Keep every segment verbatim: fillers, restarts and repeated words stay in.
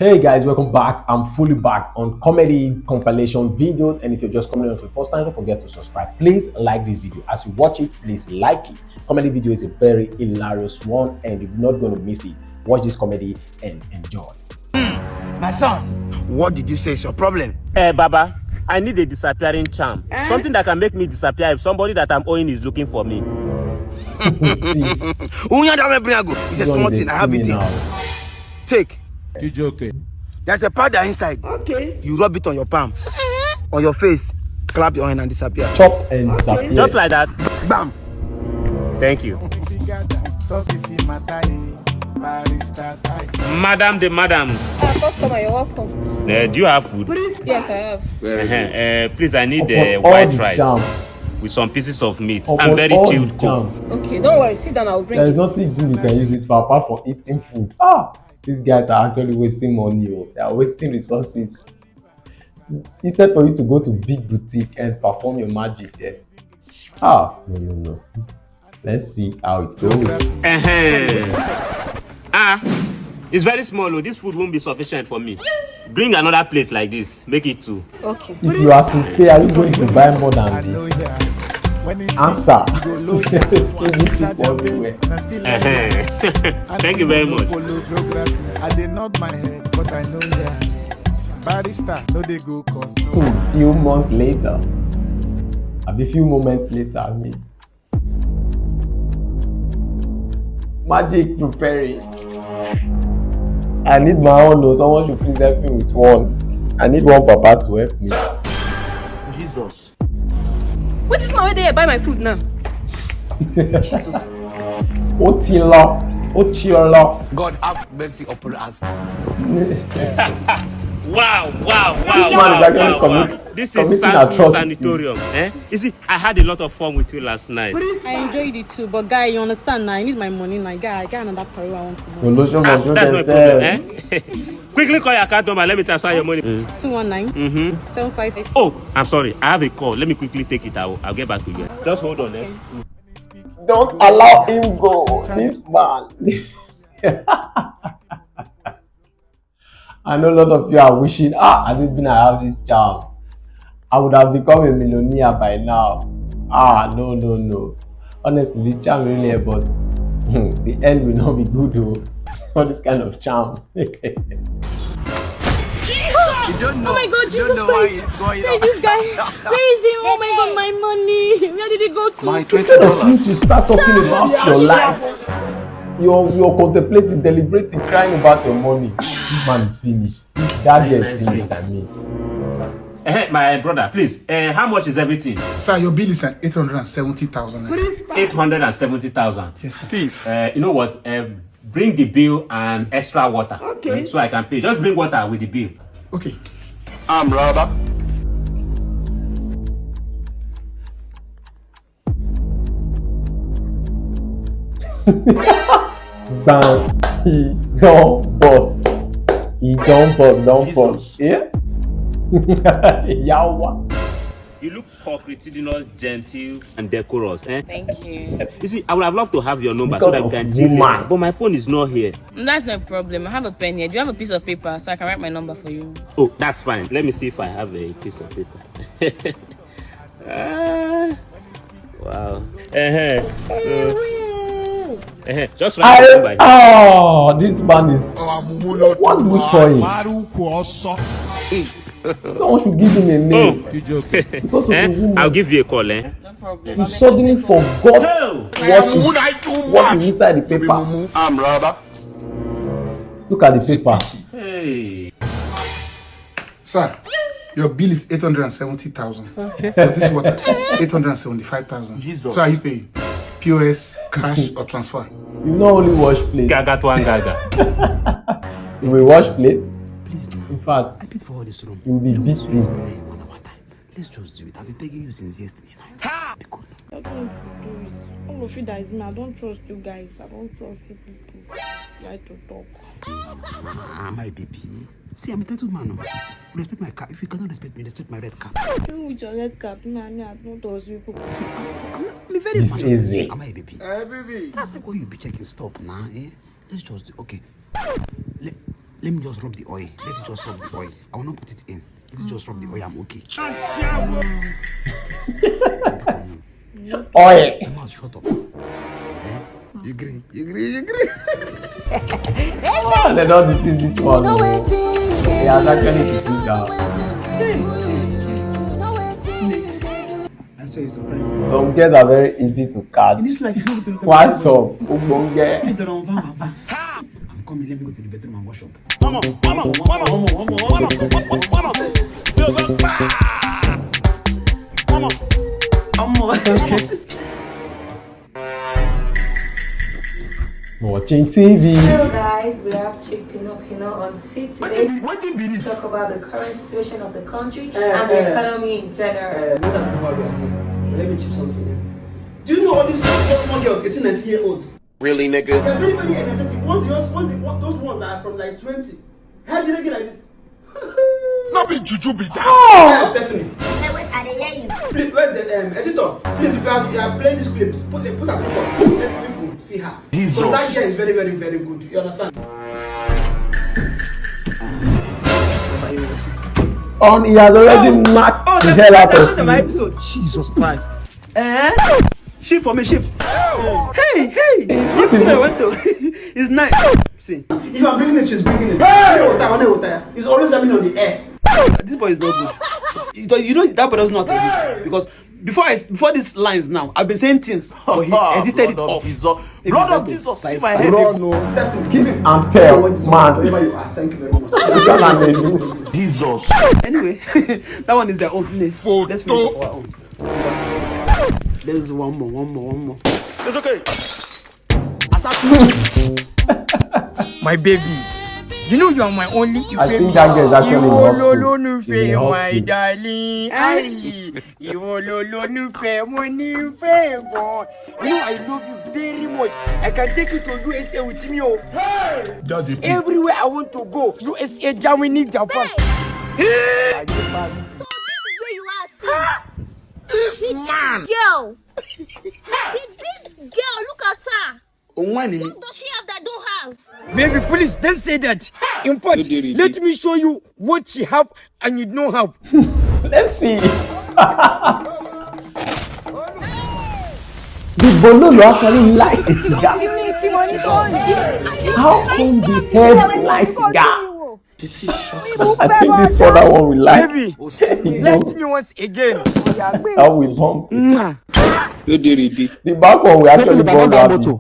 Hey guys, welcome back. I'm fully back on comedy compilation videos. And if you're just coming on for the first time, don't forget to subscribe. Please like this video. As you watch it, please like it. Comedy video is a very hilarious one, and you're not going to miss it. Watch this comedy and enjoy. My son, what did you say is your problem? Eh, Baba, I need a disappearing charm. Something that can make me disappear if somebody that I'm owing is looking for me. Unya da me bring go. It's a small thing. I have it here. Take. Chijoke. There's a powder inside. Okay. You rub it on your palm, on your face, clap your hand and disappear. Chop and disappear. Just like that. Bam. Thank you. Figure that. So this is my time. Barrister time. Madam the madam. Ah, customer, you're welcome. Uh, do you have food? Yes, I have. Uh-huh. Uh, please, I need Upon uh, all white the rice jam. With some pieces of meat Upon and very all chilled the coke. Jam. Okay, don't worry. Sit down. I'll bring There is it. Nothing you can use it for apart from eating food. Ah, these guys are actually wasting money. Oh. They are wasting resources. Instead for you to go to big boutique and perform your magic there. Ah, no, no, no. Let's see how it goes. Uh-huh. Ah, it's very small. Oh. This food won't be sufficient for me. Bring another plate like this. Make it two. Okay. If you are to pay, are you going to buy more than this? Answer. Uh-huh. Thank you very much. I did not my head, but I know yeah. Barrister, no they go come. Few months later, a few moments later, I mean, magic preparing. I need my own. Oh, someone should please help me with one. I need one papa to help me. Jesus. What is my way there? Buy my food now. Otila, Otila. God have mercy upon us. Wow, wow, wow, This man is wow, actually wow, wow. commit- This is committing Santos atrocity. Sanatorium. Eh? You see, I had a lot of fun with you last night. I enjoyed it too, but guy, you understand now. I need my money now. Guy, I got another parole I want to know. Olosho Ah, Mosho that's no problem. themselves. Eh? Quickly call your account number. Let me transfer your money. Two one nine Mm-hmm. seven five eight. Oh, I'm sorry. I have a call. Let me quickly take it. I'll, I'll get back to you. Just hold on. Eh? Don't allow him go. This man. I know a lot of you are wishing, ah, had it been I have this charm, I would have become a millionaire by now. Ah, no, no, no. Honestly, the charm really help, but the end will not be good though. All this kind of charm. You don't know. Oh my God, You don't Jesus know why Christ! it's going Where is on. this guy? Where is he? Oh my God, my money! Where did it go to? My Instead of twenty dollars. you to start talking about your life, you're you're contemplating, deliberating, crying about your money. This man is finished. This that guy is finished. I mean, Eh, my brother, please. Eh, how much is everything? Sir, your bill is at eight hundred and seventy thousand naira. Eight hundred and seventy thousand. Yes, sir. Thief. Uh, you know what? Uh, bring the bill and extra water. Okay. So I can pay. Just bring water with the bill. Okay. Arm robber. bam, he don't bust. He don't bust, don't bust. Yeah? Yawa. You look pulchritudinous, gentle, and decorous. Eh? Thank you. You see, I would have loved to have your number so Because that we of can deal woman. later. But my phone is not here. That's no problem. I have a pen here. Do you have a piece of paper so I can write my number for you? Oh, that's fine. Let me see if I have a piece of paper. Ah, wow. Uh-huh. So, uh-huh. Just write your number I, here. Oh, this man is. What do we call him? Someone should give him a name. You joking? Because of Eh? the woman. I'll give you a call, eh? No problem. You suddenly forgot what, is, what is inside the paper. Arm robber. Look at the paper. Hey. Sir, your bill is eight hundred and seventy thousand. But this water, eight hundred and seventy-five thousand. Jesus. So are you paying? P O S, cash, or transfer? You not only wash plate. Gaga to Gaga. You will wash plate. In fact, I paid for all this room. You'll be You know what's beating. Spray in one hour time. Let's just do it. I've been begging you since yesterday night. Because I don't want to do it. All of you that is me, I don't trust you guys. I don't trust you people. You like to talk. Ah, my baby. See, I'm a titled man. Oh. Respect my cap. If you cannot respect me, respect my red cap. You with your red cap, me and me, I don't trust you people. See, I'm, I'm, not, I'm a very This mature is person. it. Am I a baby? Eh, baby. That's not what you be checking. Stop now, eh? Let's just do. Okay. Let, Let me just rub the oil. Let it just rub the oil. I will not put it in. Let it just rub the oil. I'm okay. Oil. Your mouth shut up. Eh? You green. You green. You green. Oh, they don't deceive this one. He has actually deceived her. I swear you surprised me. Some girls are very easy to catch. In this life, you don't What's up? Ogbonge. I'm coming. Let me go to the bedroom and wash up. Mama, mama, mama, mama, mama, mama, mama, mama, mama. Watching T V. Hello guys, we have Chief Pino Pino on seat today. Wetin be this? Talk about the current situation of the country Eh, and the eh. Economy in general. Uh, no, that's not why we are here. Let me chip something in. Do you know all these small, small girls, eighteen, nineteen year olds? Really, They're nigga? very, very energetic. Once, the, once, the, those ones that are from like twenty. How do they get like this? No be juju be that. Oh, Stephanie. Say what I dey hear you. Please, where's the um, editor? Please, if you are, you are playing this clip, put the put a picture. Let people see her. Because that girl is very, very, very good. You understand? On, he has already knocked Oh, the that's hell out that's of of my me. Episode. Jesus Christ. Eh? Shift for me, shift. Hey, hey. What Look is where I it? went to. It's nice. See. If I'm bringing it, she's bringing it. Hey! Water, water, water. It's always happening on the air. This boy is not good. You know, you know that boy doesn't know how to edit. Because before I, before these lines now, I've been saying things, but he edited it Blood of off. Jesus. Blood of Jesus, see my head. Bro, no. Kiss and tell, man. Wherever you are, thank you very much. This one I dey do. Jesus. Anyway, that one is their own place. Let's finish up our own. There's one more, one more, one more. It's okay. My baby, you know you are my only I think that girl is actually in the hot seat. Ìwọ lolólùfẹ́ In the hot my seat. Darling. Aye. Ìwọ lolólùfẹ́ mo nífẹ̀ẹ́ gan. You know I love you very much. I can take you to U S A with me o. Just a Everywhere I want to go, U S A, Germany, Japan. So this is where you are, sis. This man. Girl. This girl, look at her. Onwani. What does she have that I don't have? Baby, please don't say that. In fact, let me show you what she have and you don't have. Let's see. The Bololo actually like a cigar. How come the head like cigar? I think this other one we like. Baby, let me once again. How we bump. Mwah. The back one we actually bump that.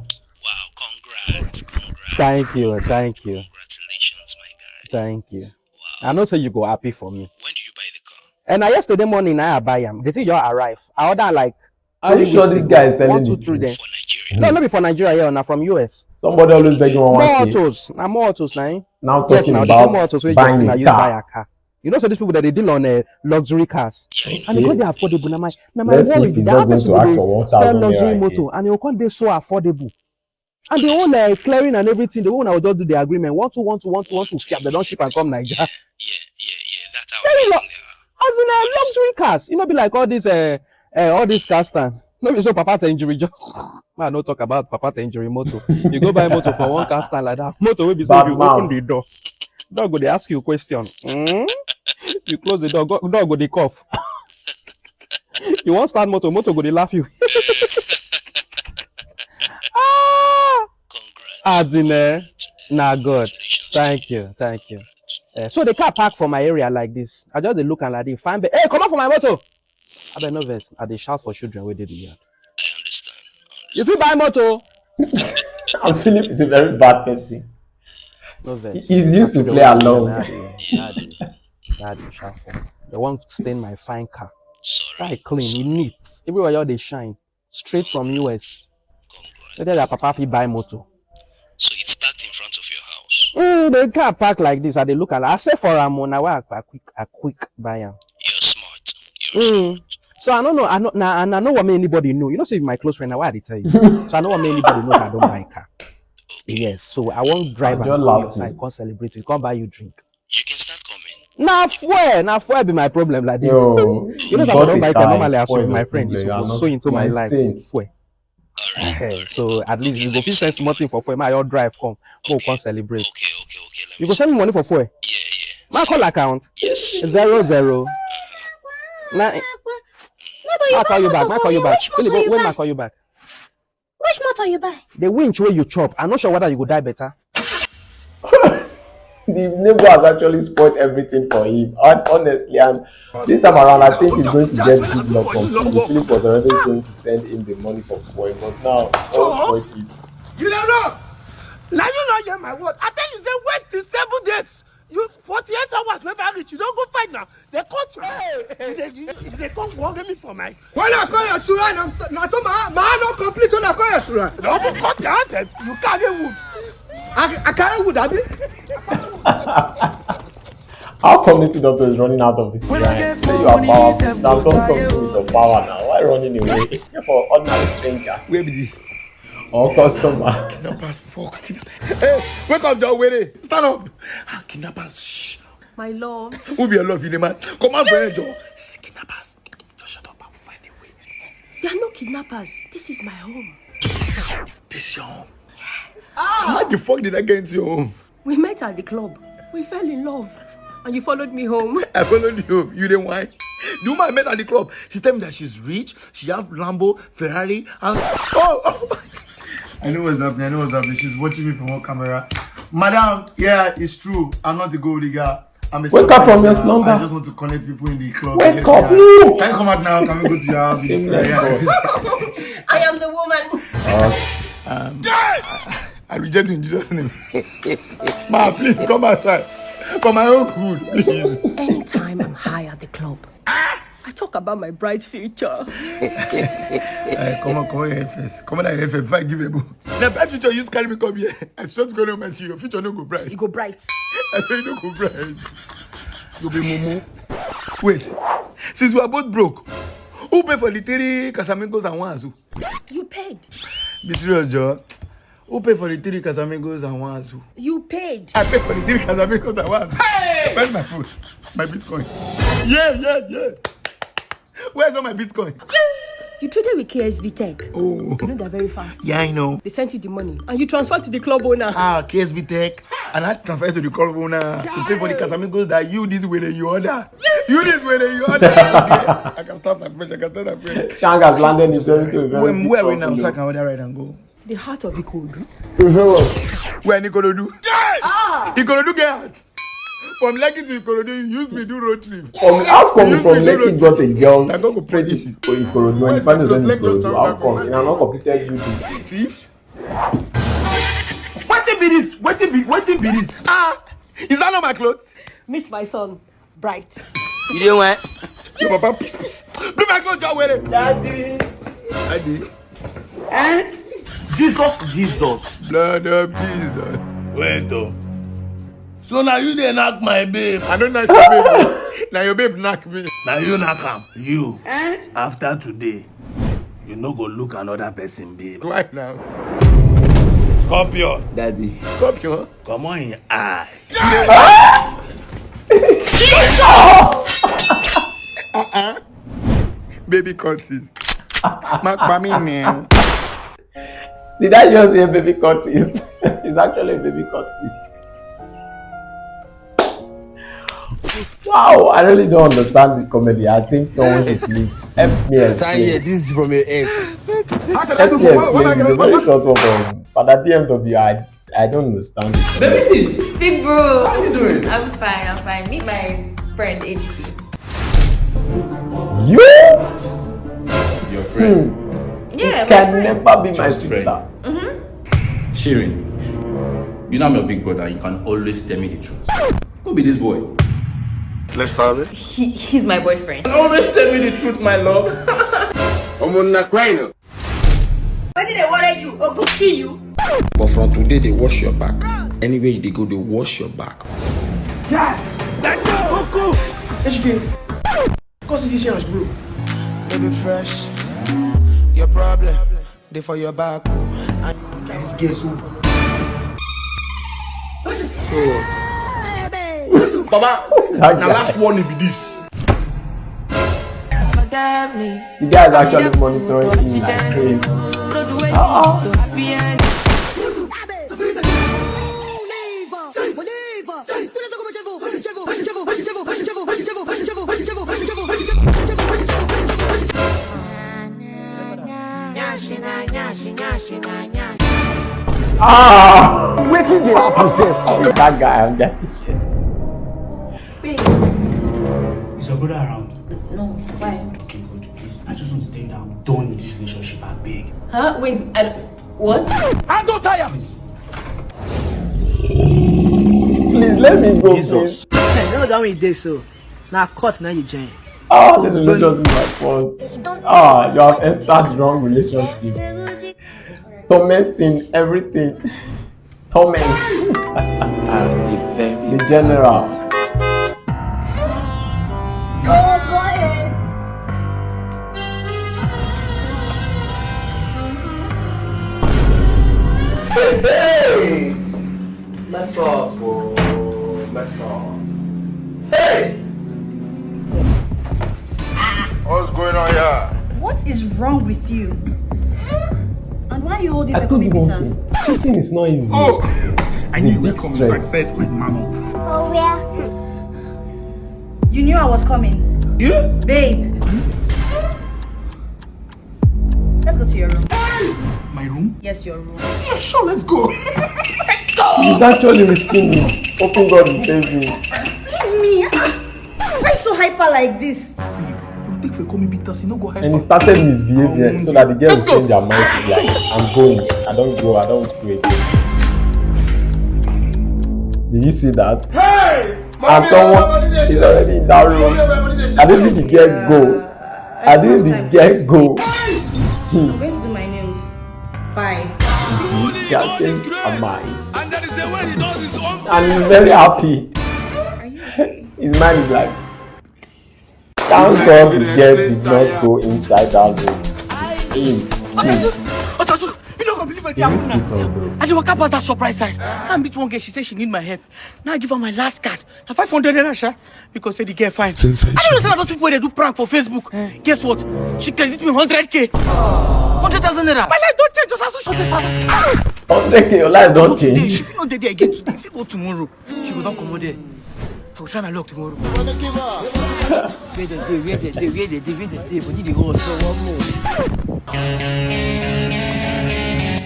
Thank you, thank you. Thank you. I know say you go happy for me. When did you buy the car? And na yesterday morning I buy am. They say you arrive. I order like Are you sure this guy is telling one, two, the three truth? Then. No, not be for Nigeria here, na from U S. Somebody always begging one More one K. Autos, na more autos, na. Now Yes, talking now the same more about autos wey buying Justin a use buy car. A car. You know, so these people that they deal on uh, luxury cars, and they go dey affordable. Na my, na my Let's see worry if be he's that. not How going person to go ask dey for one sell thousand luxury naira motor again. And e go come dey so affordable? And the whole uh, clearing and everything, the one I will just do the agreement. One, two, one, two, one, two, one, two, fiap. They don't ship and come Nigeria. Yeah, yeah, yeah. That's how Very amazing lo- they are. As in uh, luxury cars, you know, be like all these, uh, uh, all these car stand. No be so papa to injury job. Man, no talk about papa to injury motor. You go buy motor for one car stand like that. Motor will be say Bad you mouth. Open the door. Dog go dey ask you question. Hmm? You close the door, go, dog go dey cough. You wan start motor, motor go dey laugh you. Ah! As in, eh, na God. Thank you, thank you. Eh, so the car park for my area like this. I just dey look am like this. Fine, but hey, come out for my motor. I bet no vex. I dey shout for children wey dey the yard. I understand. You fit buy motor. And Philip is a very bad person. No vex. He's used to I play don't along. I dey, I dey, I dey shout for. They wan stain my fine car. Sorry. Car clean, e neat. Everywhere you dey shine. Straight from U S. Whether that papa fit buy motor. So it's parked in front of your house. Mm, the car park like this, I dey look at. I say for am o, na why I, I quick, I quick buy am. You're smart. You're Mm. smart. So I don't know. I know. Nah, and I know what make anybody know. You know, say my close friend. Na why I dey tell you. So I know what make anybody know that I don't buy car. Yes. So I won't drive I am just come laugh your side, you. Come celebrate you. Come buy you drink. You can start coming. Na fuel. Na fuel be my problem like this. Yo, You know, if I God don't is buy car, kind. normally I Fuel should is my a friend. You problem. You are suppose not so into my my life. saint. Fuel. All right. Eh, so at least you go fit send small thing for fuel. My own drive come. Go come celebrate. Okay, okay, okay. Let You go send me money for fuel. My call account. Yes. Zero zero. Now, I'll call you back. I'll call you back. Really, when I call you back? Which motor you buy? The winch where you chop. I'm not sure whether you go die better. The neighbor has actually spoiled everything for him. Hon- Honestly, and this time around, I think he's going to get good luck from Philip. Philip was already going to send him the money for fuel, but now, oh, spoiled it. You don't know. Now you know hear my word. I tell you, say wait till seven days. You forty-eight hours never reach. You don't go fight now. They cut you. You dey you, you dey come worry me for my. When I call your shura, na so na so my my hand no complete when I call your shura. They also cut your hand sef. You carry wood. I I carry wood, abi? Our community doctor is running out of his line. Say you are powerful. Now don't come with your power now. Why running away for ordinary stranger? Where be this? Or customer. Kidnappers, fuck. Hey, wake up, John Were. Stand up. Ah, kidnappers. Shh. My love. Who be your love in a man? Come out for your John. See kidnappers. Just shut up and find a way. They are not kidnappers. This is my home. This is your home. Yes. So how the fuck did I get into your home? We met at the club. We fell in love. And you followed me home. I followed you home. You didn't why? The woman I met at the club. She tell me that she's rich. She have Lambo, Ferrari, and oh, oh. I know what's happening. I know what's happening. She's watching me from her camera. Madam, yeah, it's true. I'm not a gold digger. I'm a Wake up from your slumber. I just want to connect people in the club. Wake up. Can you come out now? Can we go to your house? I am the woman. Um, I reject you in Jesus' name. Ma, please come outside. For my own good, please. Anytime I'm high at the club, I talk about my bright future. Eh, come on, come on, your head first. Come on, your head first. Before I give a book. The bright future you carry me come here. I swear to God, no mercy, your future no go bright. You go bright. I say you no go bright. You be mumu. Wait, since we are both broke, who pay for the three Casamigos and one Azu? You paid. Be serious, Joe. Who pay for the three Casamigos and one Azu? You paid. I paid for the three Casamigos and one Azu. Hey! Where's my food? My Bitcoin. Yeah, yeah, yeah. Where's all my Bitcoin? You traded with K S B Tech. Oh. You know they're very fast. Yeah, I know. They sent you the money and you transferred to the club owner. Ah, K S B Tech. And I transferred to the club owner to pay for the Casamigos that you this way you order. You this way you order. I can start afresh. I can start afresh. Shangas landed in twenty twenty. Where, where we now? So I can order right and go. The heart of Ikorodu. Where Ikorodu? Ah! Ikorodu get heart. From Lekki to Ikorodu, you use me do road trip. From how come from Lekki got a girl straight to Ikorodu and you find yourself in Ikorodu? How come? And I'm not competed you to. Thief. Wetin be this? Wetin be wetin be this? Ah, is that not my clothes? Meet my son, Bright. You dey when? Your papa, peace, peace. Bring my clothes, John Were. Daddy. Daddy. Eh? Jesus, Jesus. Blood of Jesus. Wait, oh. So now you dey knock my babe. I don't knock your babe. Now your babe knock me. Now you knock am. You. Eh? After today, you no go look another person, babe. Why now? Scorpion. Daddy. Scorpion? Come on, in eye. Uh-uh. Baby Curtis. Mark by me, man. Did I just hear baby Curtis? It's actually a baby Curtis. Wow, I really don't understand this comedy. I think someone should please help me explain. Sanye, this is from your head. Help me explain. It's a very short one from Father D M W. I, I don't understand it. Baby sis. Big bro. How you doing? I'm fine, I'm fine. Meet my friend A D P. You? Your friend. Hmm. Yeah, my friend. Can never be my sister. Just friend. Mm-hmm. Sharing. You know I'm your big brother. You can always tell me the truth. Who be this boy? Let's have it. He, he's my boyfriend. Always tell me the truth, my love. Omo na kwai no. Wetin dey worry you? Ogun kill you. But from today, they wash your back. Anywhere you dey go, they wash your back. Yeah, let go. Go, go. H K. Go see this change, bro. Baby fresh, your problem dey for your back. And this girl so. Baba, na last warning be this. The guy is actually monitoring him like crazy. Ah. Ah! Wetin dey happen sef? That guy, I'm getting shit. Babe. Is your brother around? No, why? Okay, good. Please, I just want to tell you that I'm done with this relationship. I beg. Huh? Wait, I, what? Please let me go, Jesus. Please. No, that one dey so. Now cut, now you join. Ah, this relationship is my fault. Ah, you have entered the wrong relationship. Tormenting everything. Torment. I'm a very The general. bad boy. Hey! Mess up, oh, mess up. Hey! What's going on here? What is wrong with you? And why are you holding I told peppermint you one bitters? Thing. Cheating is not easy. Oh! I The knew you were big coming, so I stress. said to my mama. You knew I was coming. You? Babe. Let's go to your room. My room? Yes, your room. Yeah, sure, let's go. He's actually risking it. Hoping God will save me. Leave me. Ah, why so hyper like this? You take for call me bitters, you no go hype. And he started misbehaving so that the girl will change her mind. Like, I'm going. I don't go. I don't do it. Did you see that? Hey! And someone is already in that room. I didn't think the girl go. I didn't think the girl go. I'm going to do my nails. Bye. You see, he has changed her mind. And that is the way he does his own. And he's very happy. Are you okay? His mind is like, thank God the girl did not go inside that room. Him. Osasu, Osasu, you don't believe what He used happened it now. All though. I dey waka pass that surprise side. I meet one girl. She said she need my help. Now I give her my last card. Na five hundred naira, sha. Because say the girl fine. Sensation. I don't know say na those people wey dey do prank for Facebook. Guess what? She credit me hundred K. Hundred thousand naira. My life don change. Just as hundred thousand. Hundred K, your life don Go today. She change. fit no dey there again today. If you go tomorrow, she go don comot there. I go try my luck tomorrow. Where they dey, where they dey, where they dey, where they dey, body dey hot. So one more.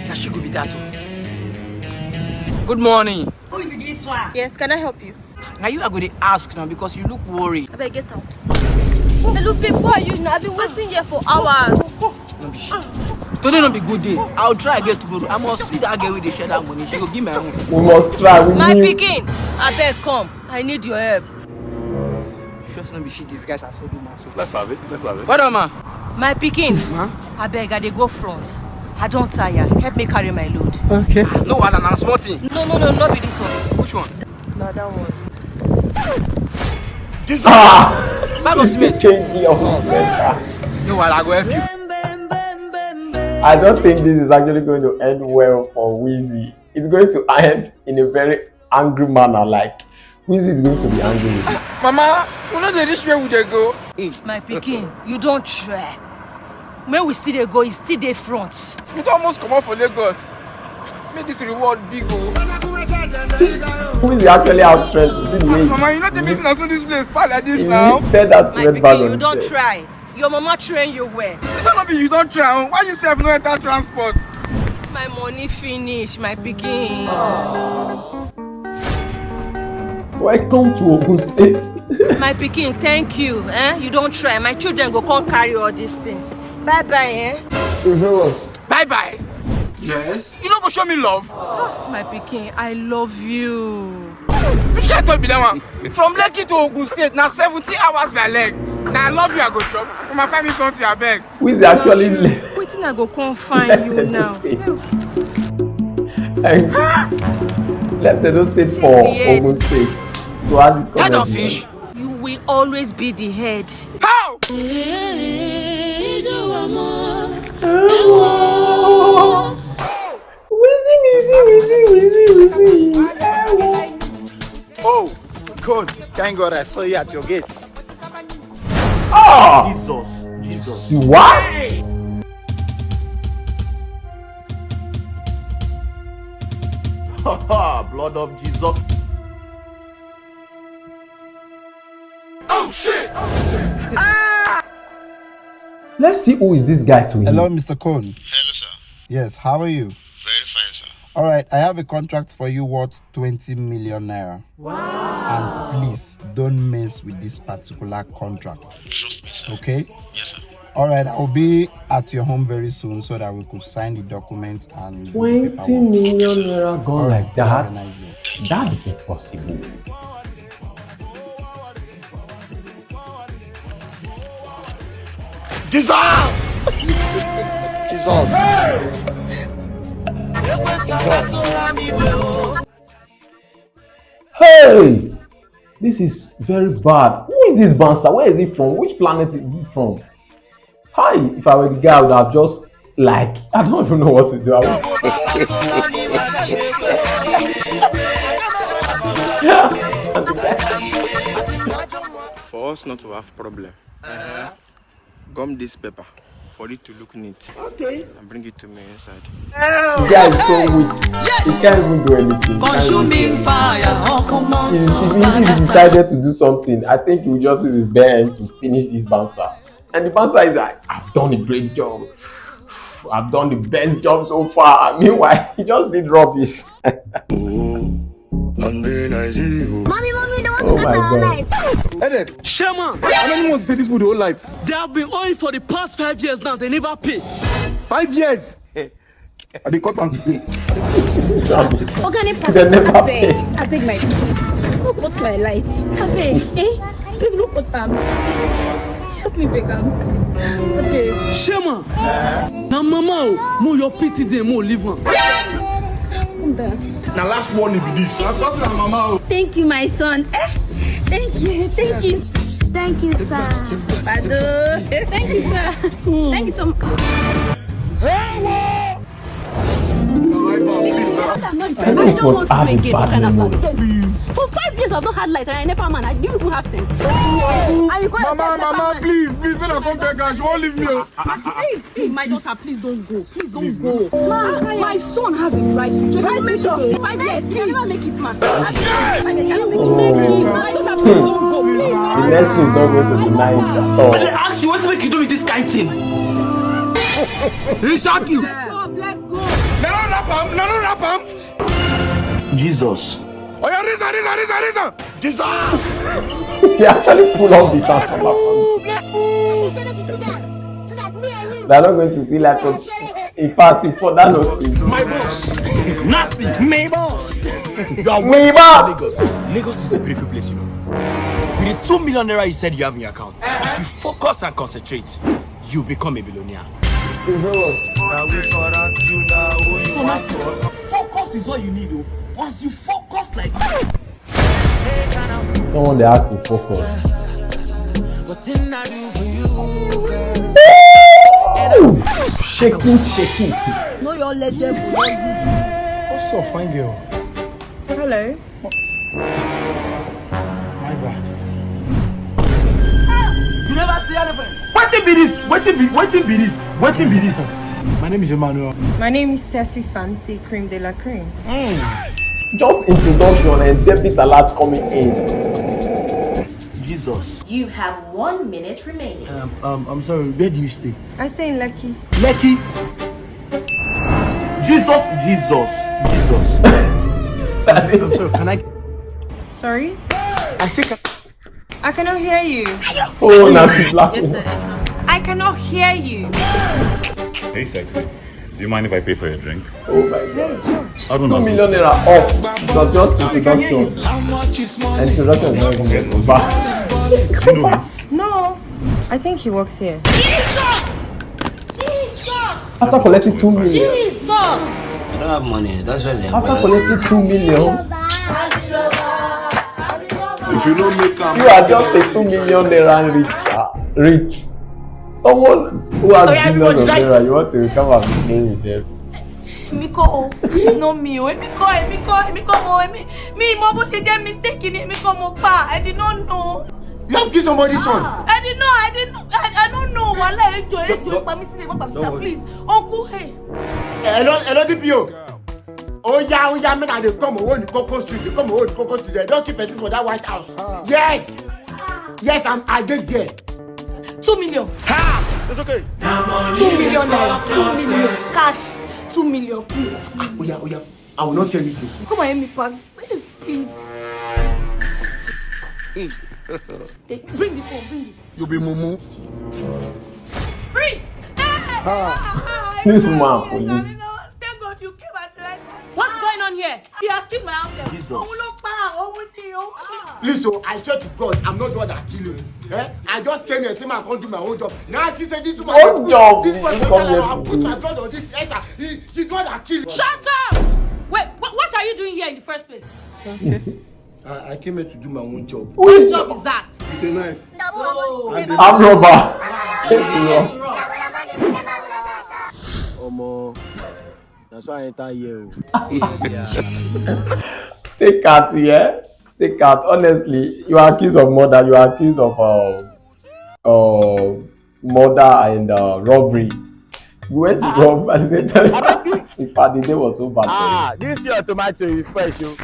Na she go be that o. Good morning. Who be this one? Yes, can I help you? Na you I go dey ask now because you look worried. Abeg, get out. Hello, babe, who are you now? I've been waiting here for hours. Today no be good day. I'll try again tomorrow. I must see that girl wey dey share that money. She go give my own. We must try. We My need pikin, abeg come. I need your help. Sure say no be she disguise as old woman so. Let's have it. Let's have it. What on, ma? My pikin, Ma? abeg, I dey go front. I don tire. Help me carry my load. Okay. No wahala, na small thing. No, no, no, not be this one. Which one? Na that one. Ah! Bag of cement. Change the office center. No wahala, I go help you. I don't think this is actually going to end well for Wizzy. It's going to end in a very angry manner. Like, Wizzy is going to be angry with you. Mama, we no dey reach where we dey go. My pikin, you don try. Make we still dey go, e still dey front. We don almost comot for Lagos. Make this reward big o. Wizzy actually outstretched. You see the way Mama, you no dey miss na so this place far like this he now. lifted that My cement bag pikin, on you don his head. Try. Your mama train you well. This one no be you don try o. Why you sef no enter transport? My money finish, my pikin. Welcome to Ogun State. My pikin, thank you. Eh? You don try. My children go come carry all these things. Bye bye, eh? Bye bye. Yes. You no go show me love. My pikin, I love you. Which kind talk be that one? From Lekki to Ogun State, na seventeen hours by leg. Na I love you, I go chop. Come and find me something, abeg. Wizzy actually left. Wetin I go come find you now? And left Edo State for Take the head. Ogun State to have this Head of conversation. Fish. You will always be the head. How? Wizzy, Wizzy, Wizzy, Wizzy, Wizzy. Oh, God. Thank God I saw you at your gate. Ah! Jesus, Jesus. See what? Blood of Jesus. Oh shit! Let's see who is this guy to him. Hello, Mister Cole. Hello, sir. Yes, how are you? Very fine, sir. All right, I have a contract for you worth twenty million naira. Wow. And please don't mess with this particular contract. Trust me, sir. Okay? Yes, sir. All right, I'll be at your home very soon so that we could sign the document and do the paperwork. Twenty million naira gone like that? All right, have a nice day. That is impossible. Jesus! Jesus! Jesus! Hey! This is very bad. Who is this bouncer? Where is he from? Which planet is he from? Hi, if I were the guy, I would have just, like, I don't even know what to do. I would... For us not to have problem, gum this paper for it to look neat. Okay. And bring it to me inside. The guy is so weak. He can't even do anything. He can't even do anything. If, if he decided to do something, I think he will just use his bare hand to finish this bouncer. And the bouncer is like, "I've done a great job. I've done the best job so far." Meanwhile, he just did rubbish. Mommy, mommy, they want to cut our light. Headache. Chairman! How many months did this people dey hold light? They have been owing for the past five years now. They never pay. Five years? I dey cut am today. Oga NEPA, they never pay. Abeg, abeg, my people, no cut my light. Abeg, eh? Please no cut am. Help me beg am. Abeg. Shema, na mama o, mo your pity dey, mo leave am. Come down. Na last warning be this. Na because na mama o. Thank you, my son. Eh? Thank you, thank you. Thank you, sir. Pardon. Thank you, sir. Thank you so much. I don't want to again for kind of life. For five years, I've not had light, and I never man. I didn't even have sense. I require Mama, Mama, please, please, when I come back, she won't leave me. Please, please, my daughter, please don't go. Please don't go. Ma, my son has a bright future. He will make it. Five years, he will never make it, ma. Five years, he will never make it. My daughter, please don't go. Please. The next thing is not going to be nice at all. I dey ask you, wetin make you do me this kind thing? He shock you. God, let's go. Na no wrap am, na no wrap am. Jesus. Oya, reason, reason, reason, reason. Jesus. He actually pull off the transformer. Move, let's move. They're not going to see life from... In fact, if for that notice. My boss. Nasty. My boss. You are way boss. Lagos. Lagos is a beautiful place, you know. With the two million naira you said you have in your account, if you focus and concentrate, you become a billionaire. So, Nasty, focus is all you need, oh. Once you focus like this, someone dey ask to focus. Ooh! Shake it, shake it. No, your leg devil, no you. What's up, fine girl? Hello. My bad. You never see elephant. Wetin be this? Wetin be, wetin be this? Wetin be this? My name is Emmanuel. My name is Tessie Fancy Cream de la Cream. Just introduction and debit alert coming in. Jesus. You have one minute remaining. Um, um, I'm sorry, where do you stay? I stay in Lekki. Lekki? Jesus, Jesus, Jesus. I'm sorry, can I... Sorry? I say, can... I cannot hear you. Oh, na the black... Yes, sir. I cannot hear you. Hey, sexy. Do you mind if I pay for your drink? Oh my God. Sure. I don't know. Two million naira off. It was just introduction. How much is money? Introduction is not even yet over. Do you know him? No, I think he works here. Jesus! Jesus! After collecting two million. Jesus! I don't have money. That's why they... After collecting two million. If you don't make am, you are just a two million naira rich. Ah, rich. Someone who has billions of naira, you want to come and play with them. Èmi kọ́ o, please, no me o, èmi kọ́, èmi kọ́, èmi kọ́ mo, èmi, mi mọ bó ṣe jẹ́ mistake ni, èmi kọ́ mo pa, I did not know. You have killed somebody's son. I did not, I did not, I, I don't know, wàhálà, ẹ jọ̀ọ́, ẹ jọ̀ọ́, ẹ pa mí sílẹ̀, ẹ má pa mí sílẹ̀, please. Uncle, hey. Hello, hello, D P O. Oya, oya, make I dey come owo ni koko street, dey come owo ni koko street. Dem don kill person for that White House. Yes. Yes, I'm, I dey there. Two million. Ha! It's okay. Two million naira. Two million. Cash. Two million, please. Ah, oya, oya. I will not say anything. Come and help me pack. Please. Take, bring the phone, bring it. You be mumu. Freeze! This woman for you. Thank God you came at the right time. What's going on here? He has killed my house. Jesus. Òun ló pa, òun ni, òun ni. Please, oh, I swear to God, I'm not the one that kill you. Eh? I just came here, say man come do my own job. Now she say this woman. What job This did one you say come that here I to put do? My blood on this Esther. He, she do that kill. Shut up! Wait, what, what are you doing here in the first place? I, I came here to do my own job. What job is that? With a knife. No. Armed robber. Omo, that's why I enter here. Take out here. Take out. Honestly, you are accused of murder. You are accused of uh, uh, murder and uh, robbery. You went to rob at the same time. In fact, the day was so bad. Ah, this your tomato is fresh, yo.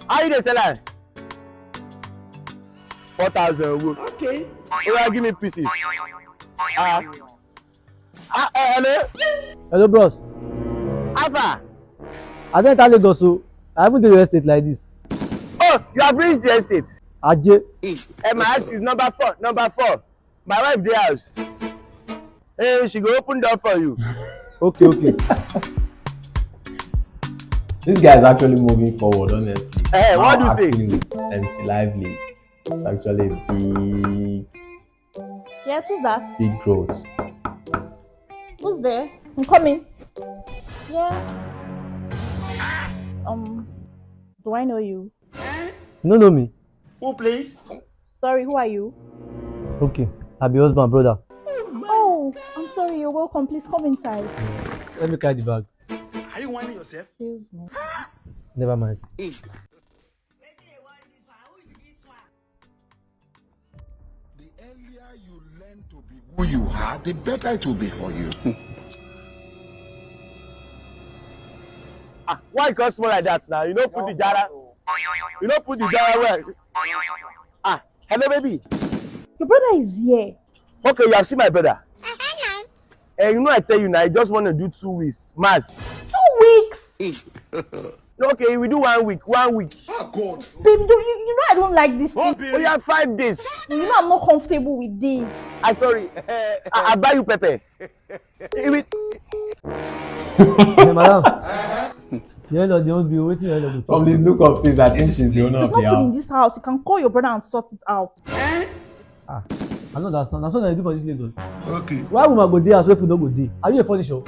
How you dey sell am? Four thousand euro. Okay. Oya, give me pieces. Ah. Ah, eh, hello? Hello, bros. Alpha. I don enter Lagos, so I haven't dey your estate like this. Oh, you have reached the estate. Ajay. Eh, my house is number four, number four. My wife dey house. Hey, she go open door for you. Okay, okay. This guy is actually moving forward, honestly. Eh, what do you say? Acting with M C Lively. It's actually a big, Yes, who's that? big growth. Who's there? I'm coming. Yeah. Um, do I know you? You no know me? Who, please? Sorry, who are you? Okay, I be husband, brother. Oh, I'm sorry, you're welcome. Please come inside. Let me carry the bag. Are you whining yourself? Excuse me. Never mind. The earlier you learn to be who you are, the better it will be for you. Ah, why you come small like that now? You no put the jara. You no put the jara well. Ah, hello, baby. Your brother is here. Okay, you have seen my brother. Eh, you know I tell you now, I just want to do two weeks. Mass. Two weeks? Okay, we do one week, one week. Oh God. Babe, do you, you know I don't like this thing. Oh, yeah, five days. You know I'm not comfortable with this. I sorry. I, I buy you pepper. It will- Hey, madam. Your landlord dey owe you. Wetin your landlord go From talk? the look of things, I think she's the owner There's of no the food in house. This house. You can call your brother and sort it out. I no understand. Na so dem dey do for this Lagos. Okay. Why woman go dey house wey food no go dey? Are you a furnisher?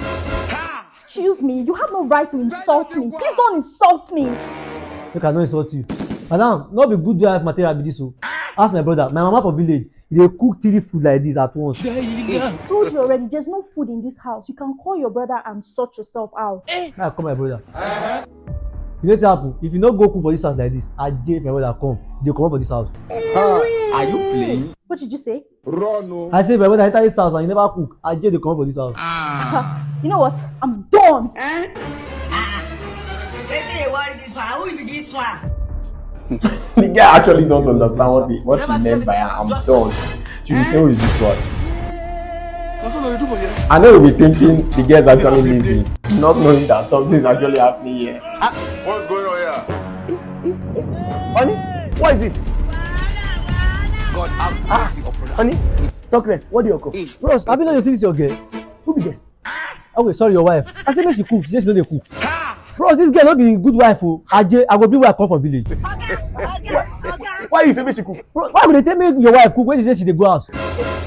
Excuse me, you have no right to insult me. Please don't insult me. Make I no insult you. Madam, no be good wife material be this o. Ask my brother, my mama for village, e dey cook three food like this at once. I told you already, there's no food in this house. You can call your brother and sort yourself out. Make I call my brother. You know wetin happen? If you no go cook for this house like this, Ajay, my brother, come, you dey comot for this house. Are you playing? What did you say? Run o. I say, my brother, enter this house and you never cook, Ajay dey comot for this house. You know what? I'm done. Wetin dey worry this one? Who be this one? The guy actually don't understand what he, what she meant by "I'm done." She will say, "Who is this one?" That's what they do for here. I know you'll be thinking the girl is actually leaving, not knowing that something is actually happening here. What's going on here? Honey, what is it? God have mercy upon us. Honey, talk less. What do you call? Bros, have you not seen this your girl? Who be there? Oh wait, sorry, your wife. I say make she cook. She say she no dey cook. Bros, this girl no be good wife o. Ajay, I go bring wife come from village. Oga, oga, oga. Why you say make she cook? Bros, why would they tell me your wife cook when she say she dey go house?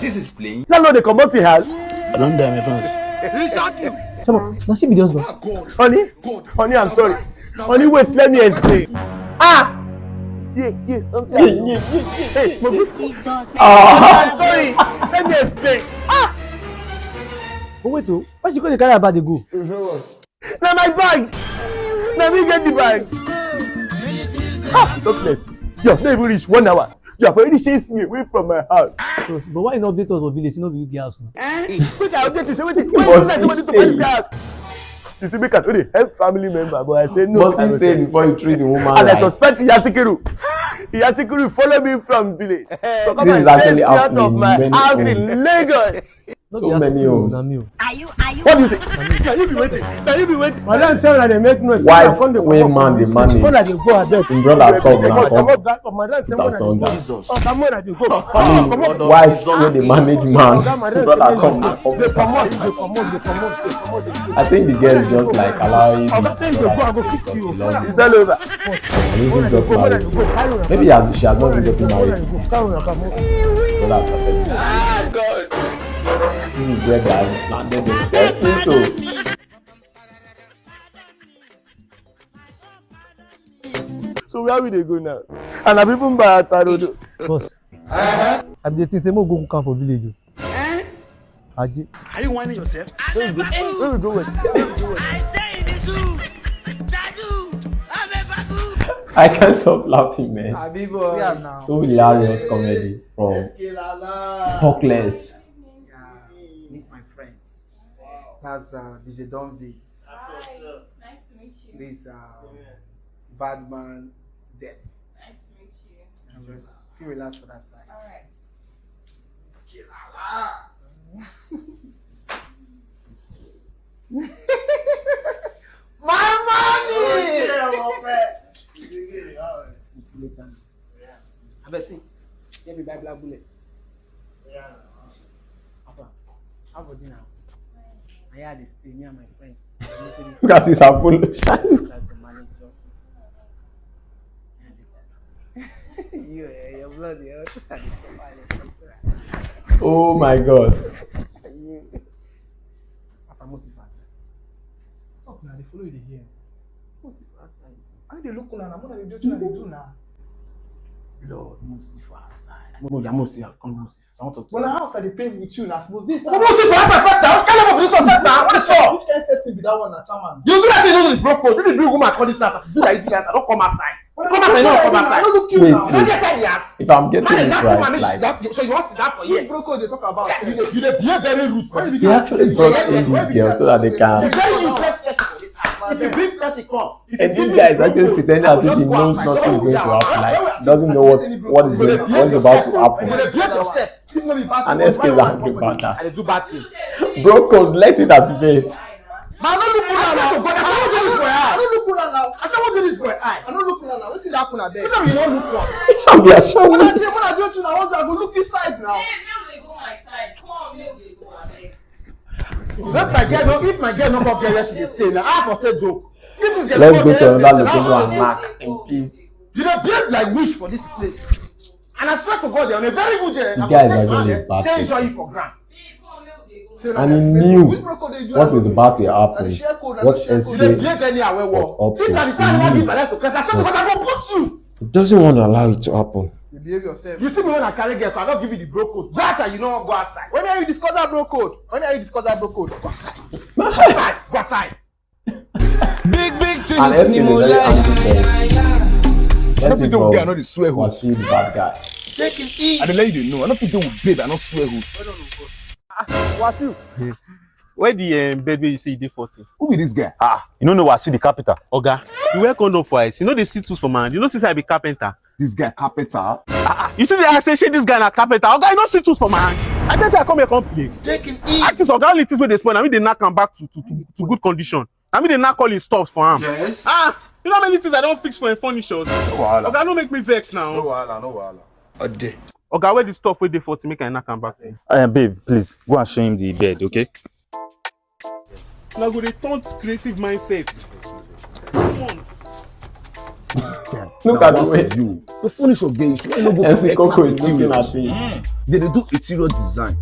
This is playing. Landlord dey comot him house. I don't die, my friend. Come on, now she be the husband. Ah, God. Honey, God. Honey, I'm sorry. Honey, wait, let me explain. Ah! Yeah, yeah, something. Hey, my good. Jesus. I'm sorry. Let me explain. Ah! But wait o, why she go dey carry her bag dey go? Na my bag. Na me get the bag. Ah, talk less. You have not even reached one hour. You have already chased me away from my house. Bros, but why you no update us for village? You no be you get house now. Wait, I update you. Say, wait, Must somebody he to buy say? The house. You see, make I, okay, help family member, but I say no. Must I he will say say. Before you treat the woman And I like suspect Yasikiru. Yasikiru follow me from village. So come This and is actually take me out happening of in my many house homes. In Lagos. No So be asking many you, homes. Na me o. Are you are you What do you say? Na you be waiting. Na you be waiting. Madam say una dey make noise. Wife Una come dey wey comot. Man dey manage. Una dey go abeg. Im brother come now, come Comot that. Madam say put una dey asunder. go. Oh, come on, I dey go. I mean, wife wey dey manage man, brother come now, come. Dey comot. Dey comot. Dey comot. Dey comot. I think the girl is just like allowing Oga, tell you go, I go kick you. Love It's all over. And even got married. Maybe as she has not even gotten married. Brother accepted. Ah, God. This is where they have landed themselves into. So where we dey go now? And I even buy a taro. Boss, I be dey think say make we go cook am for village o. Aje. Are you whining yourself? Where we go? Where we go? Where we go? I stay in the zoo. Zadu, I'm a bagu. I can't stop laughing, man. Abi boy. Yeah, now. So hilarious comedy from Eskelala. Talkless. Yeah. Meet my friends. That's uh, D J Don Vits. Hi, nice to meet you. This uh, bad man. Death. Nice to meet you. And just feel relaxed for that side. All right. Eskelala. My money. You see later. I bet see. Let me buy black bullet. Papa, how about dinner? I had this thing, me and my friends. You know, say this Look at this Apollo. Try to manage your you, eh, your blood, eh, all this and the papa, eh, Oh my God. you. Papa, most of us. Talk now, they follow you, they hear. Most of us, I. How they look now? What are they doing? What are they do now? Lord, most of us, I. No, no, most of us, I want to talk to. Well, how I dey pay with you now? Suppose this. Most of us, I first now. What kind of this one set now? What is up? Which kind of setting be that one, na chairman? You do that thing, you know the broke code. You dey bring woman come this house. You do that, you do that. I don't come outside. Come outside, no come outside. I don't look you Wait, now. wait. Don't get side the house. If I'm getting How did it that woman right, reach like, that? So you want sit down for here? You broke code, they talk about. You dey, you dey behave very rude for this they house. actually brought in this girl so that they You're can. very useless person for this house. If you bring person come, if you And give this me guy is the actually broke code, pretending I as will if just he go knows outside. nothing is Don't going to worry, happen. don't Like, worry. doesn't know what what is going, what is about to happen. You dey behave yourself. If not be bad And thing, S K why is you angry want about that. I dey do bad thing. Broke code, let it activate. But I don't look una now. I swear to God, I swear to this boy eye. I don't look una now. I swear to this boy eye. I don't look una now. Wetin dey happen abeg? This one you no look us. Shall be ashamed. When I dey, when I dey too now, I go look inside now. Hey, make we dey go my side. Come on, make we dey go abeg. If my girl no, if my girl no come get where she dey stay now, I for stay go. If this girl Let's come go get to where she another dey stay, location I and for knock in peace. You dey behave like witch for this place. And I swear to God, on a very good day, The guy is actually a bad person. Enjoy you for ground. Babe, come on, make we dey go my And he knew what was about to happen, what S K You dey behave anyhow, well, was up If to. na the time He you knew. give my life to Christ, I swear to God, I go put you. He doesn't want to allow it to happen. You behave yourself. You see me when I carry girl, I don't give you the broke code. Go outside, you no wan go outside. When you discuss that broke code? When you discuss that broke code? Go outside. Go outside. Go outside. Big big And things S K ni is mo very like. angry for I don't fit do with babe, I know the swear was hood. He the bad guy. I dey let you know, I don't fit do with babe, I know swear hood. Wasu. Where the um, bed where you say you dey forty? Who be this guy? Ah, you no know Wasu the carpenter. Oga, you wear condom for eyes. You know they see tools for my hand. You know since I be carpenter. This guy carpenter. Ah, ah, you see the I say shey this guy na carpenter. Oga, you no see tools for my hand. I tell you say I come here come play. Take him easy. I think Oga only things wey dey spoil. I mean they knock am back to, to, to, to good condition. I mean they knock all his stuffs for him. Yes. Ah, you know how many things I don't fix for him furnitures. No wahala. Oga, no make me vex now. No wahala, no wahala. Oga, where the stuff wey dey forty make I knock am back to you. Uh, babe, please go and show him the bed, okay? Now go dey taunt creative mindset. Look at the way. You. The furniture gay. You no go M C for Coco extra is looking material. at me. They dey do interior design.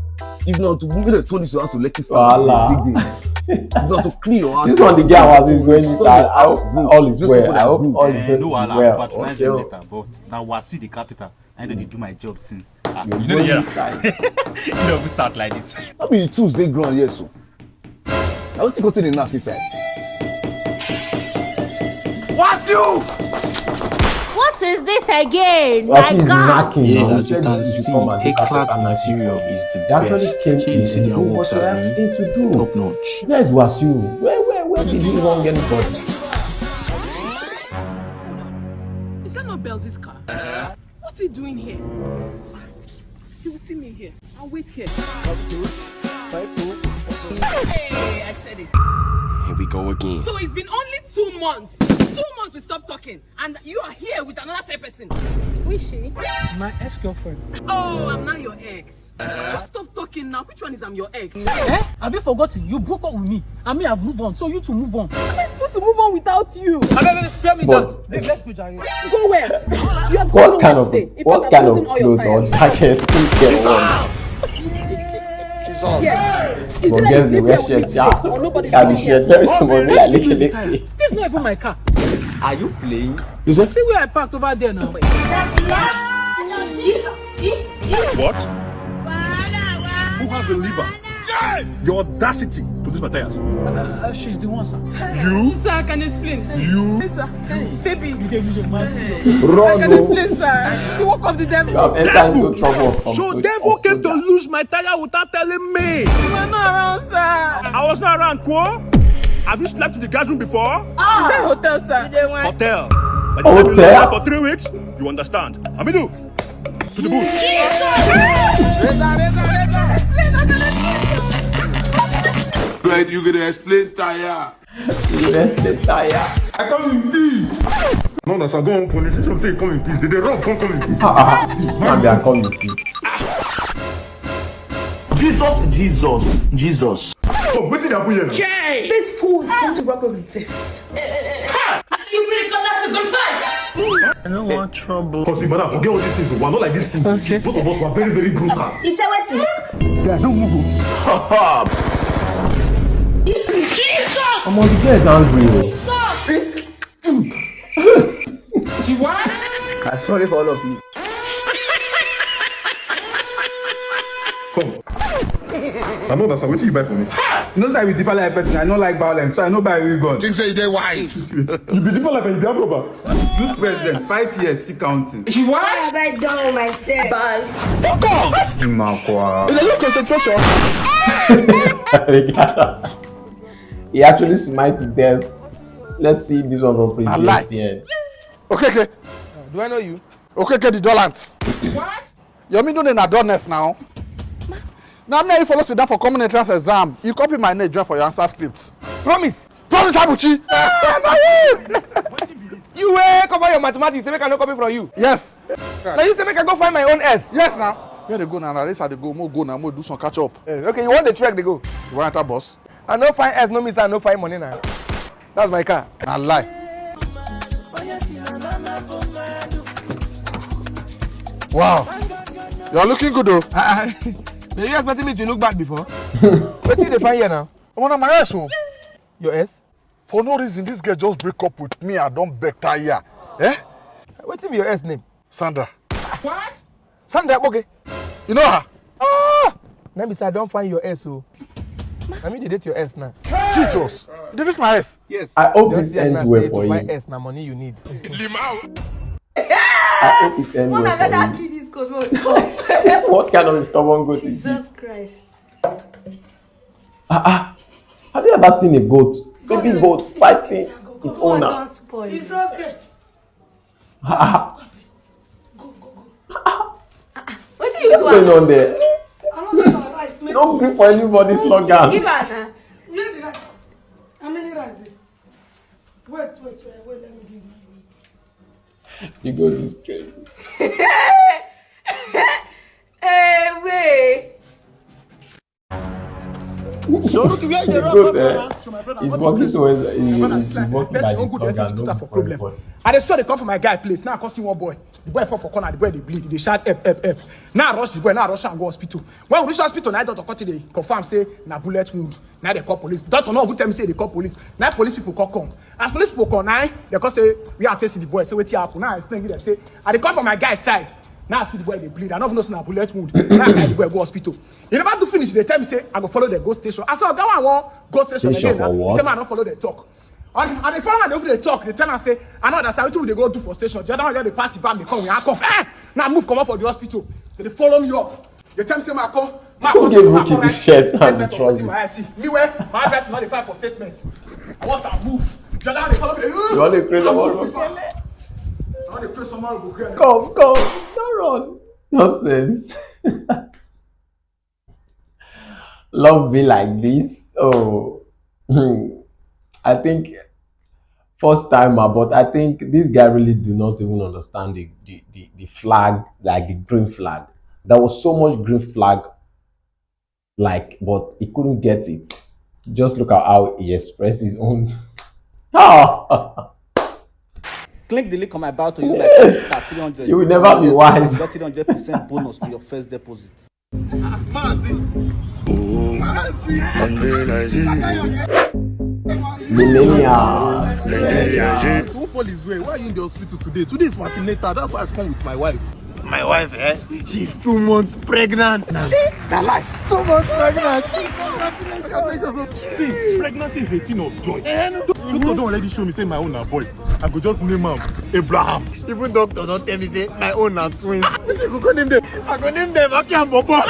If not to move the furniture house to Lekki Wahala. Style, they dig in. If not to clean your house. This one, the guy was going inside. I hope all is well. I hope all is Eh, no going wahala, well. patronize Okay. Them later, but now Wasu the carpenter. I know they do my job since. Ah, You you go know the inside. You know we start like this. No be tools dey ground, yes o. Na wetin go take dey knack inside? Wasu! What is this again? Wasu is God. knacking Yeah, now. as you can see, Eclat Material is the They actually best. came Can you in see to their do works what they are asked him to do. top notch? Where is Wasu? Where, where, where did he wrong anybody? Is that not Belzy's car? What's he doing here? He will see me here. I'll wait here. Hey, I said it. Here we go again. So it's been only two months. Two months we stopped talking, and you are here with another fair person. Who is she? My ex-girlfriend. Oh, I'm not your ex. Just stop talking now. Which one is I'm your ex? Eh? Have you forgotten? You broke up with me. I mean, I've moved on, so you to move on. How am I supposed to move on without you? I mean, spare me But- that. Babe, let's go, Jare. Go where? You are going What kind nowhere of today. In what fact, I'm kind of losing all your clothes or time. Jacket? Yes. Is But it that girls, you they live wear here with me shirts, today yeah. or nobody Can be sees you? Shirts. Very small. Why are you losing time? This is not even my car. Are you playing? You see? See where I parked over there now. What? Who has the liver? The audacity to lose my tires. Uh, uh, she's the one, sir. You? Sir, I can explain. You? Sir, baby. You dey, you dey mad. I can explain, sir. It's the work of the devil. You have entered into trouble. So devil came to lose my tire without telling me. You were not around, sir. I was not around, Kwo. Have you slept in the guard room before? Ah. Is that hotel, sir? Hotel. But you hotel? Been for three weeks. You understand? Amidu, to the booth. Like you gonna explain tire. You gonna explain tire. I come in peace. No, no, sir. Go on police station. Say come in peace. They, they run. Come, come in peace. Ah, ah, ah. And they are coming in peace. Jesus, Jesus, Jesus. Oh, wetin dey happen here now? These fools come to work with this. You bring us to gunfight. I don't want trouble. Cause madam, forget all these things. We're not like these fools. Okay. Both of us were very, very brutal. You say wetin? Yeah, don't move. Jesus! Omo, the girl is angry. Jesus! She what? I'm sorry for all of you. Come. I know that's what you buy for me. You know say I be deeper life person. I no like violence, so I no buy real gun. Think say you dey wise. You be deeper life and you be armed robber. Youth president, five years still counting. She what? What have I done myself? Bye. Fuck off! Imakwa. It's a low concentration. He actually smite death. Let's see if this one will bring the end. Okay, okay. Do I know you? Okay, okay, the Dolant. What? Your middle name na Donis now. Now me you follow sit down for common entrance exam. You copy my name, join for your answer script. Promise. Promise, Abuchi. Ah, na you. You wey come out your mathematics, say make I no copy from you. Yes. Now you say make I go find my own S. Yes, now. Where they go now? Na race I dey go. Mo go now. Mo do some catch up. Eh, okay, you want the track they go. You want enter bus? I no find S, no miss, I no find money now. That's my car. Na lie. Wow. You're looking good though. Uh, you expecting me to look bad before? What you dey find here now? Omo, na my S o. Your S? For no reason, this girl just break up with me. I don't better here. Eh? Wetin be your S name? Sandra. What? Sandra Akpoke. You know her? Ah! Let me say I don't find your S o. Let me date your S now. Jesus. You date my S? Yes. I hope this ends well for you. My S na money you need. I hope it ends well for you. What kind of a stubborn goat is this? Jesus Christ. Ah, ah. Have you ever seen a goat? Baby goat fighting its owner. It's okay. Ah, ah. Wetin you do? What's going on there? Don't gree for anybody's slogan. Give her na. Where the rice? How many rice dey? Wait, wait, wait, wait, let me give you. You go this crazy. Eh, wait. So look where you dey run come from now. He's walking towards, he's, he's walking by his dog and no problem. I dey sure they come for my guy place. Now I come see one boy. The boy fall for corner, the boy dey bleed, he dey shout, "Help, help, help." Now I rush the boy, now I rush am go hospital. When we reach hospital, now doctor come dey confirm say na bullet wound. Now they call police. Doctor no even tell me say they call police. Now police people come come. As police people come, now they come say we are testing the boy. Say wetin happen. Now I explain give them say I dey come for my guy side. Now I see the boy dey bleed. I no even know say na bullet wound. Now I carry the boy go hospital. He never do finish. They tell me say I go follow the go station. I say, "Oga, I wan go station again." He say, "Man, I no follow the talk." And, and the follow am, they talk. They tell am say, "I no understand wetin we dey go do for station." The other one just dey pass the back, they come with handcuff. Eh! Now move comot for the hospital. They dey follow me up. They tell me say, "Marco, Marco, this Marco, right?" Statement of wetin my eye see. Me where my right not dey file for statements. I want some move. The other one dey follow me. You want to create a world? I want to create some more. Come, come, don't run. Nonsense. Love be like this. Oh, I think first timer, but I think this guy really do not even understand the, the, the, the flag, like the green flag. There was so much green flag, like, but he couldn't get it. Just look at how he expressed his own. Oh, Click the link on my bio to use my code star three hundred. You will never be wise. Get three hundred percent bonus on your first deposit. Mazi. Mazi. Millennial. Who police way? Why are you in the hospital today? Today is antenatal. That's why I've come with my wife. My wife, eh? She's two months pregnant. That lie. Two months pregnant. See, pregnancy is a thing of joy. Doctor don already show me say my own na boy. I go just name am Abraham. Even doctor don tell me say my own na twins. Wetin you go name them? I go name them Aki and Bobo.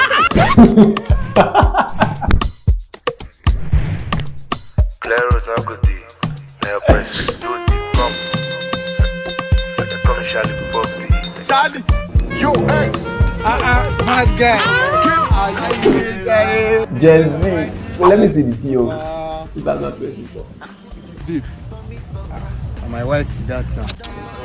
Clear road, no go dey. Now your press do the pump. They call me Charlie Bobby. Charlie, yo ex. Uh-uh, mad guy. Are you Charlie? Gen Z. Well, let me see the P O. Two thousand twenty-four. Babe. Ah, na my wife be that now.